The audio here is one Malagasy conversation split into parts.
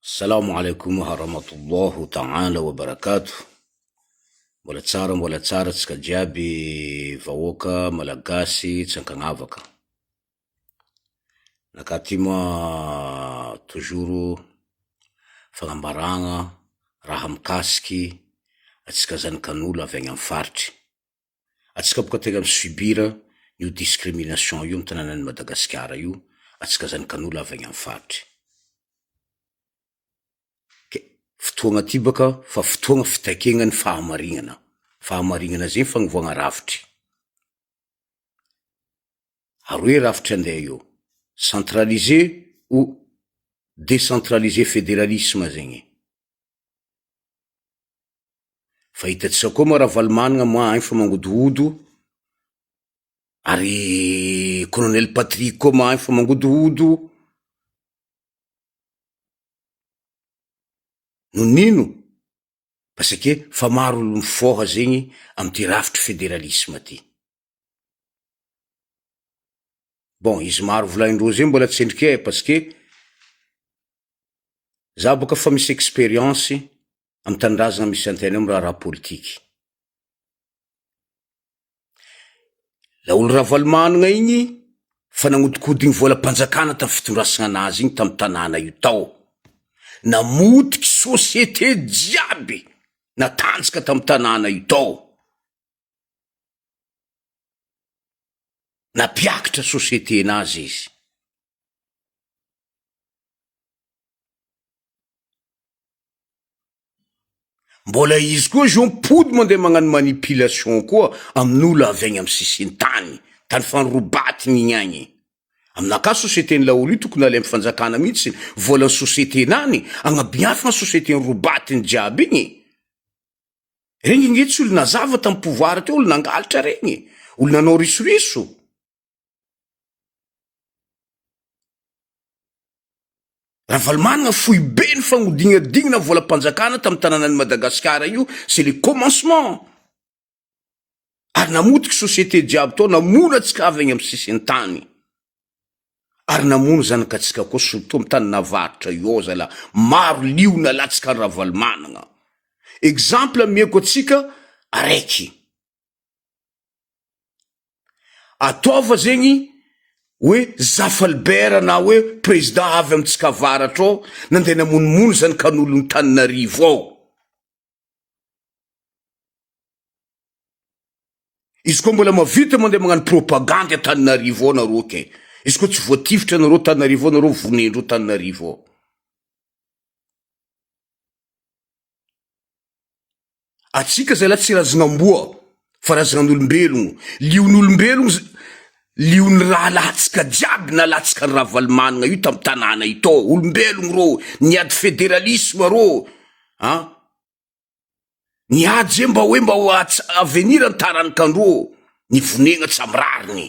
Salamo alaikum warahmatullah ta'ala wa barakatuh. Mbola tsara mbola tsara tsika jiaby vahoaka malagasy tsy ankagnavaka. Naka ty moa toujours fagnambaragna raha mikasiky antsika zanakan'olo avy agny amy faritry. Antsika boka tegna mi-subir io discrimination io amy tanànan'i Madagasikara io, antsika zanakan'olo avy agny amy faritry. Ke fotoagna ty baka fa fotoagna fitakegna ny fahamarignana, fahamarignana zegny fagnovoagna rafitry. Aroe rafitry andeha eo, centralisé ou décentralisé federalisme zegny. Fa hitantsika koa moa Ravalomanana moa agny fa mangodohodo, ary colonel Patrick koa moa agny fa mangodohodo, no nino? Parce que fa maro olo mifoha zegny amty rafitry federalisme ty. Bon, izy maro volahin-dreo zay mbola tsy endriky e, parce que za boka fa misy expérience amy tanindrazana misy antena io amy raharaha politiky. Laolo Ravalomanana igny fa nagnodikodigny volam-panjakana tamy fitondrasana anazy igny tamy tanàna io tao, namotiky société jiaby natanjaka tamy tanàna io tao. Nampiakatra société-nazy izy. Mbola izy koa zao mipody mandeha magnano manipulation koa amin'olo avy agny amy sisintany, tany fanorobatiny igny agny. Aminakahy société-n'ny laolo io tokony alain'ny fanjakana mihitsy volan'ny société-nany agnabiafina société norobatiny jiaby igny. Regny nge tsy olo nazava tam pouvoir teo olo nangalatra regny, olo nanao risoriso. Ravalomanana foibe ny fagnodignadignana volam-panjakana tam tanànan'i Madagasikara io, c'est le commencement. Ary namotiky société jiaby tao, namono antsika avy agny am sisintany. Ary namono zanakatsika koa surtout am tanin'avaratra io ao zalah, maro liona latsaka Ravalomanana. Exemple ameko atsika araiky, ataova zegny hoe Zafy Albert na hoe président avy amitsika avaratra ao nandeha namonomono zanakan'olon'Antananarivo ao. Izy koa mbola mavita mandeha magnano propagandy Antananarivo ao nareo ke. Izy koa tsy voatifitra nareo Antananarivo ao nareo vonendreo Antananarivo ao. Atsika zalahy tsy razan'amboa fa razan'olombelogno. Lion'olombelogno z- lion'ny rahalahintsika jiaby nalatsaka an'i Ravalomanana io tam tanàna io tao. Olombelogno rô, niady federalisme rô, an! Niady zay mba hoe mba ho ats- avenir ny taranak'andrô, ny vonegna tsy amy rariny.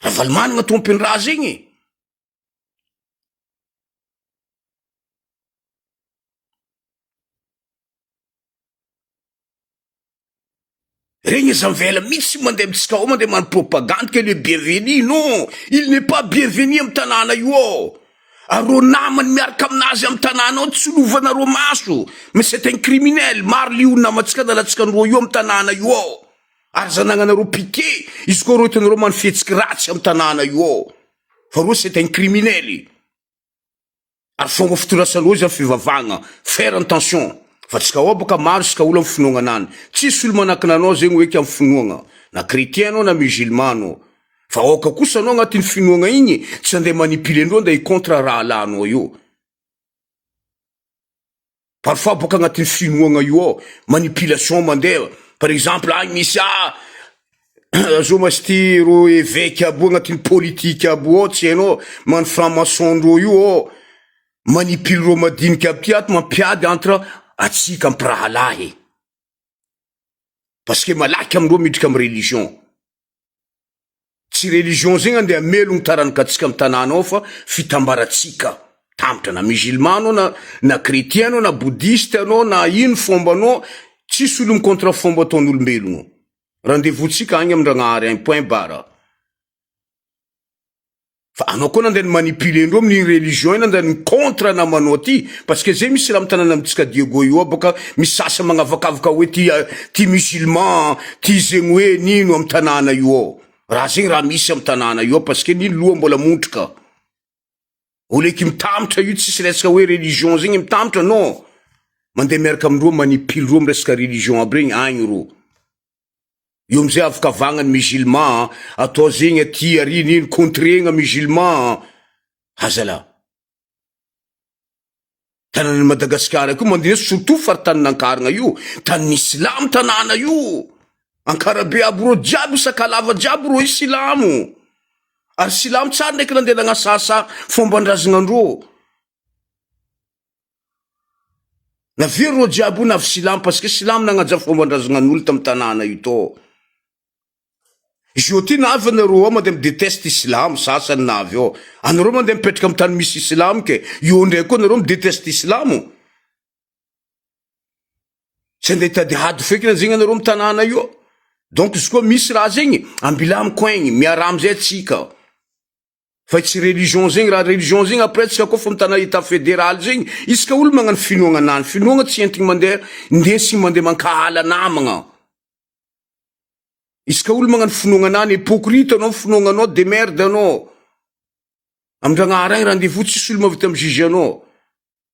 Ravalomanana tompony raha zegny e. Regny aza avela mitsy mandeha amitsika ao mandeha manao propagande que le bienvenu non il n'est pas bienvenu am tanàna io ao ary reo namany miaraka aminazy am tanàna ao tsy lovanareo maso mais c'est un criminel maro liona namantsika nalatsika andreo io am tanàna io ao ary aza anagnanareo piqué izy koa reo hitanareo mano fihetsiky ratsy am tanàna io ao fa reo c'est un criminel. Ary fomba fitondrasana ozy am fivavahagna, faire attention fa tsika ao boka maro isika olo am finoagna anany, tsisy olo manakina anao zegny hoe ke am finoagna, na chretien anao na musulman anao, fa aoka kosa anao agnatin'ny finoagna igny tsy andeha manipuler andreo andeha hi contre rahalahinao io. Parfois boka agnatin'ny finoagna io ao, manipulation mandeha, par exemple agny misy ah zao masy ty rô eveque aby io agnatin'ny politique aby io ao tsy hainao, magnano franc maçon ndreo io ao, manipule rô madiniky aby ty ato mampiady entre atsika mpirahalahy, parce que malaky amindreo midriky amy religion. Tsy religion zegny andeha hamelogno taranakatsika am tanàna ao fa fitambarantsika tambatra na musulman anao na na chretien anao na bouddhiste anao na ino fombanao tsisy olo mi contre fomba ataon'olombelogno rendez vous tsika agny amin-dragnahary agny point barre. Fa anao koa nandeha ni-manipuler ndreo amin'igny religion igny nandeha ni-contre namanao ty parce que zay misy raha amy tanàna amintsika Diego io ao bôka misy sasany magnavakavaka hoe ty ty musulman ty zegny hoe nino amy tanàna io ao. Raha zegny raha misy amy tanàna io ao parce que ny loha mbola montrika. Olo eky mitambatra io tsisy resaka hoe religion zegny mitambatra non. Mandeha miaraka amindreo manipule reo amy resaka religion aby regny agny reo. Eo amizay avokavagna ny musulman atao zegny aty ary nino contregna musulman azala. Tanànan'i Madagasikara koa mandeha surtout faritanin'Ankaragna io, tanin'ny silamo tanàna io, Ankarabe aby reo jiaby Sakalava jiaby reo silamo, ary silamo tsary ndraiky nandeha nagnasasa fomban-drazagna-ndreo, navia reo jiaby io navy silamo parce que silamo nagnaja fomban-drazagnan'olo tamy tanàna io tô. Izy ty na avy anareo ao mandeha mi-deteste silamo sasany na avy ao, anareo mandeha mipetraka amy tany misy silamo ke eo ndray koa anareo mi-deteste silamo, tsy andeha hitady ady feky zegny anareo amy tanàna io, donc izy koa misy raha zegny ambilà amy coin igny miaraha amizay atsika, fa tsy religion zegny raha religion zegny après tsika koa fa mitana etat federal zegny isaka olo magnano finoagna anany, finoagna tsy entigny mandeha indesigny mandeha mankahala namagna. Isaka olo magnano finoagna anany hypocrite anao finoagna anao de merde anao. Amindragnahary agny rendez vous tsisy olo mahavita mi juge anao.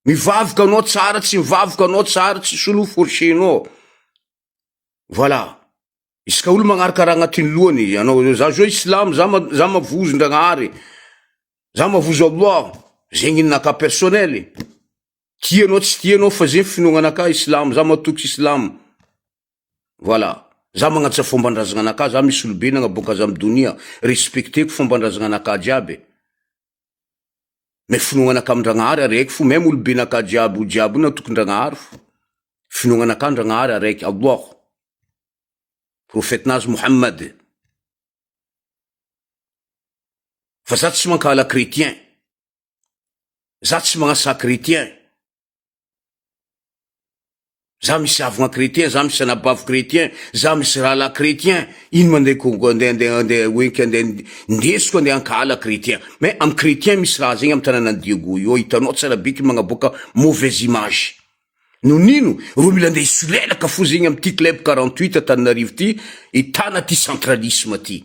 Mivavaka anao tsara tsy mivavaka anao tsara tsisy olo forcenao. Voilà. Isaka olo magnaraka raha agnatin'ny lohany anao za zao islam za za mavozo ndragnahary. Za mavozo Allah. Zegny ninaka personnel. Tia anao tsy tia anao fa zegny finoagna anakahy islam za matoky islam. Voilà. Za magnatsa fomban-drazagna anakahy, za misy olobe nagnaboaka za amy donia, respecteko fomban-drazagna anakahy jiaby. Mais finoagna anakahy amin-dragnahary araiky fo, meme olobe nakahy jiaby io jiaby io natokin-dragnahary fo. Finoagna anakahy an-dragnahary araiky, Allah. Prophète-nazy Mohammed. Fa za tsy mankahala chrétien. Za tsy magnasa chrétien. Za misy havagna chrétien, za misy anabavy chrétien, za misy rahalahy chrétien, ino mandeha ko andeha andeha andeha hoenky andeha ndesiko andeha hankahala chrétien, mais amy chrétien misy raha zegny amy tanànan'i Diego io ao, hitanao tsara be ky magnaboaka mauvaise image, noho nino reo mila andeha hisolelaka fo zegny amty club 48 Antananarivo ty, hitana ty centralisme ty,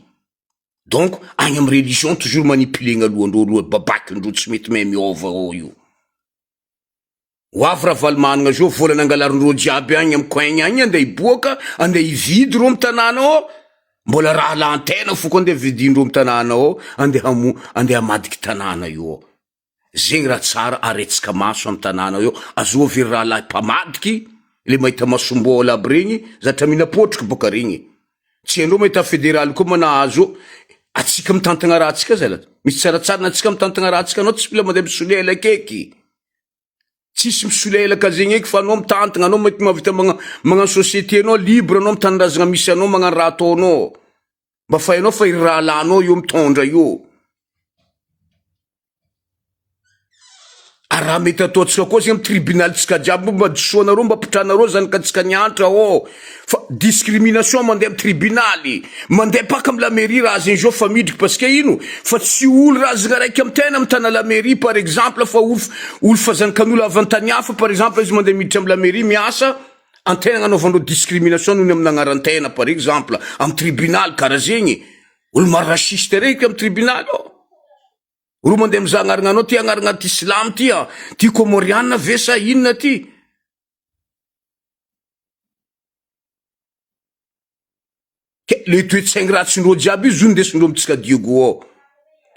donc agny amy religion toujours manipulegna lohandreo loha babakindreo tsy mety mahay miôva ao io. Ho avy Ravalomanana zao vola nangalarindreo jiaby agny am coin agny andeha hiboaka andeha hividy reo am tanàna ao mbola rahalahin-tena fo koa andeha vidindreo am tanàna ao andeha hamo andeha hamadiky tanàna io ao zegny raha tsara aretsika maso am tanàna io azovy ry rahalahy mpamadiky le mahita masom-bola aby regny zatra mihina potriky boka regny tsy haindreo mahita federaly koa manahazo atsika mitantagna raha tsika zala misy tsaratsara na atsika mitantagna raha tsika anao tsy mila mandeha misolelaka eky Tsisy misolelaka zegny eky fa anao mitantagna, anao mety mahavita magna magnano société anao libre anao amy tanindrazagna misy anao magnano raha ataonao, mba fa hainao fa iry rahalahinao io mitondra io. Ary raha mety ataontsika koa zegny amy tribunal-tsika jiaby mba disoanareo mba ampitranareo zanakantsika niantra ao fa discrimination mandeha amy tribunaly. Mandeha paka am la mairie raha zegny zao fa midriky parce que ino fa tsy olo razagna raiky am tena mitana la mairie par exemple fa olo olo fa zanakan'olo avy antany hafa par exemple izy mandeha miditra am la mairie miasa antena agnanaovandreo discrimination noho ny aminy agnaran-tena par exemple am tribunal kara zegny olo maro raciste reky am tribunal ao olo mandeha mizaha agnarana anao ty agnarana ty silamo ty a ty comoriana ve sa inona ty. Ke le toetsaigny ratsindreo jiaby io zo ndesindreo amitsika Diego ao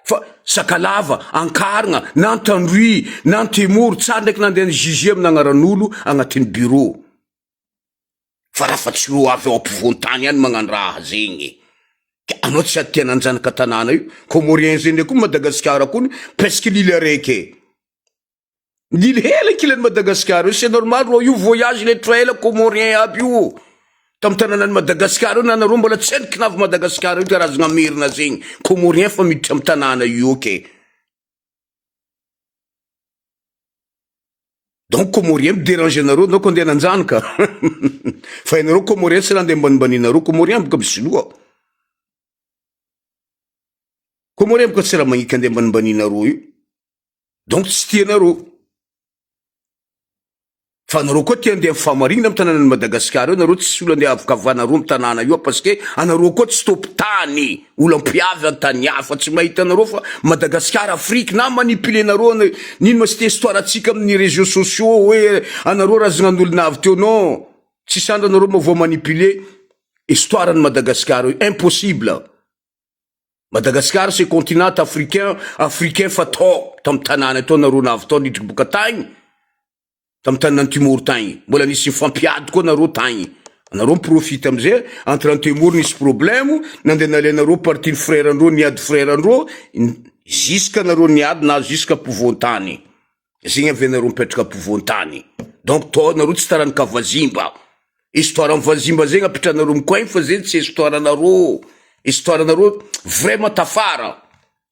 fa Sakalava, Ankaragna, na Antandroy, na Antemoro tsary ndraiky nandeha ni juger aminy agnaran'olo agnatin'ny bureau fa raha fa tsy reo avy ao ampovoan-tany ihany magnano raha zegny ke anao tsy ady tiana anjanaka tanàna io, Comorien zegny ndraiky koa Madagasikara kony presque l'ile araiky e. Nily hela ankilan'i Madagascar io, c'est normal rô io voyage le trail comorien aby io tam tananan'i Madagascar io na nareo mbola tsy hainy kinavy Madagascar io karazagna merina zegny, comorien fa miditra am tanàna io ok. Donc comorien mi dérange anareo donc andeha nanjanaka fa ianareo comorien tsy raha andeha ambanimbaninareo comorien boka misy loha. Koa moa re boka tsy raha magniky andeha ambanimbaninareo io. Donc tsy tianareo. Fa anareo koa te andeha fahamarinana am tanànan'i Madagascar io nareo tsisy olo andeha avokavana am tanàna io parce que anareo koa tsy tompotany olo ampiavy antany hafa tsy mahita anareo fa Madagascar Afrique na manipuler nareo nino ma c'était histoire atsika amin'ny réseaux sociaux hoe anareo razanan'olona avy teo non tsisy andro anareo ma voa manipuler histoire ny Madagascar io impossible. Madagascar c'est continent africain africain fa tao tam tanàna tao nareo navy tao nidriky boka tagny tam tanàna Antimoro tagny mbola nisy nifampiady koa nareo tagny anareo miprofite amizay entre Antemoro nisy problème nandeha nalainareo partie ny frère ndreo niady frère ndreo jusque nareo niady na jusque ampovoantany zegny avy anareo mipetraka ampovoantany donc tao nareo tsy taranaka vazimba Histoire am vazimba zegny apitranareo am coin fa zegny tsy histoire nareo, histoire nareo vraiment tafara,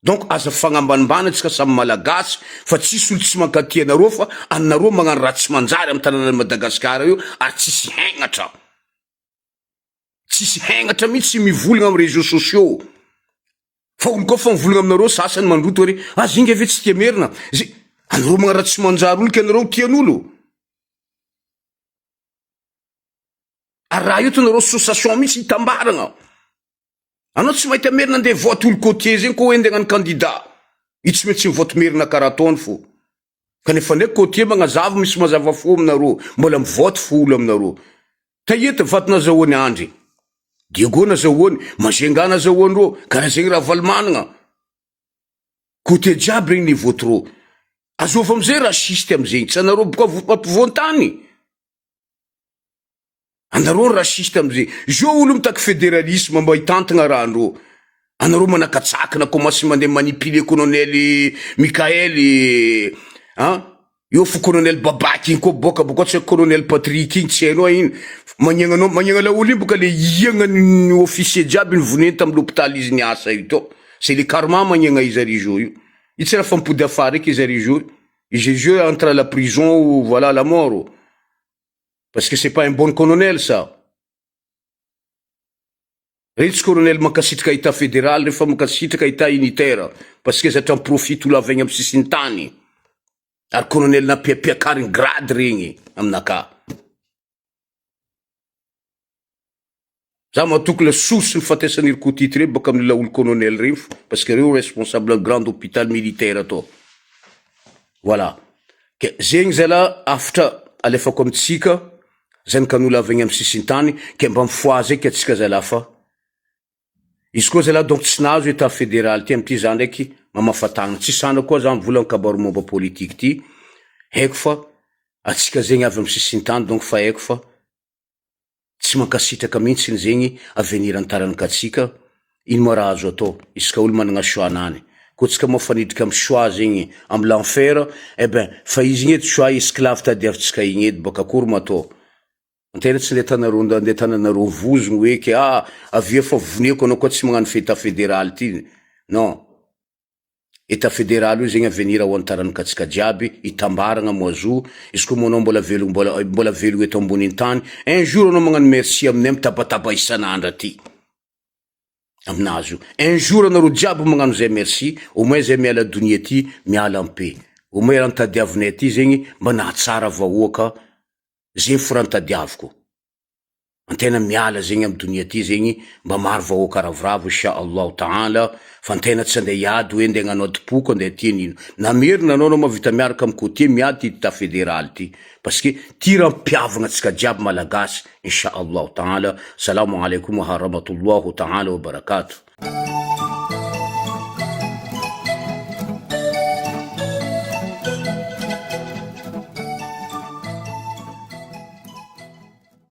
donc aza fagnambanimbany antsika samy malagasy fa tsisy olo tsy mankatia anareo fa anareo magnano raha tsy manjary am tananan'i Madagascar io ary tsisy hegnatra, tsisy hegnatra mihitsy mivolagna am reseaux sociaux fa olo koa fa mivolagna aminareo sasany mandroto ary ah zinga ve tsy tia merina, ze anareo magnano raha tsy manjary olo ke anareo tian'olo. Ary raha io tonareo association mihitsy hitambaragna. Anao tsy mahita merina andeha vote olo côtier zegny koa hoe andeha hagnano candidat. Io tsy maintsy mivote merina karaha ataony fô. Kanefa ndraiky côtier magnazava misy mazava fô aminareo, mbola mivote fô olo aminareo. Taia ty vato nazahoany Andry? Diego nazahoany, Majunga nazahoandreo, karaha zegny Ravalomanagna. Côtier jiaby regny nivote reo. Azôvy amizay raciste amizegny, tsy anareo boka ampovoantany. Anareo raciste amizay. Zao olo mitaky federalisme mba hitantagna raha andreo. Anareo manakatsakana commence mandeha manipuler colonel Mickaël an. Eo fo colonel Babaky igny koa boka boka tsy haiko colonel Patrick igny tsy hainao ino. Magnegna anao magnegna laolo igny boka le iagnan'ny officier jiaby nivoneny tamy l'hôpital izy niasa io tao. C'est le karma magnegna izy ary zao io. Io tsy raha fa mipody afara eky izy ary zao. Izy zao entre la prison ou voilà la mort. Parce que c'est pas un bon colonel ça. Reny tsy colonel mankasitraka état fédéral reo fa mankasitraka état unitaire parce que zatra miprofite olo avy agny am sisiny tany ary colonel nampiampiakariny grade regny aminakahy. Za matoky le source ny fatesan'iry Kotity reo baka amin'ny laolo colonel regny fo parce que reo responsable grande hôpital militaire atao. Voilà. Ke zegny zala hafatra alefako amitsika zanakan'olo avy agny amin'ny sisintany ke mba mifohaza eky atsika zala fa izy koa zala donc tsy nahazo état fédéral ty amity za ndraiky mamafa tagnana tsy sana koa za mivolagna kabaro momba politique ty haiko fa atsika zegny avy amin'ny sisintany donc fa haiko fa Tsy mankasitraka mintsiny zegny avenir ny taranakatsika, ino ma raha azo atao, isaka olo managna choix nany, koa tsika moa fa niditra am choix zegny am l'enfer, eh ben fa izy igny edy choix esclave tadiavitsika igny edy baka akory ma atao, antegna tsy ndeha tanareo ndeha tananareo vozogno hoe ke ah avia fa voneko anao koa tsy magnano feta federal ty, non. Etat federal io zegny avenir ho an'ny taranakatsika jiaby, itambaragna moa zo, izy koa moa anao mbola velogno mbola mbola velogno eto ambonin'ny tany, un jour anao magnano merci aminay mitabataba isan'andro aty aminazy io, un jour anareo jiaby magnano zay merci, au moins zay miala donia aty miala en paix, au moins raha nitadiavinay aty zegny mba nahatsara vahoaka, zegny fo raha nitadiaviko. Antena miala zegny am donia ty zegny mba maro vahoaka ravoravo insha Allahu ta'ala fa antena tsy andeha hiady hoe ndeha agnano adim-poko andeha aty anino na merina anao anao mahavita miaraka am côtier miady ty etat federal ty parce que ty raha mpihavagna antsika jiaby malagasy insha Allahu ta'ala salamo alaikum wa rahmatullahu ta'ala wa barakatuh.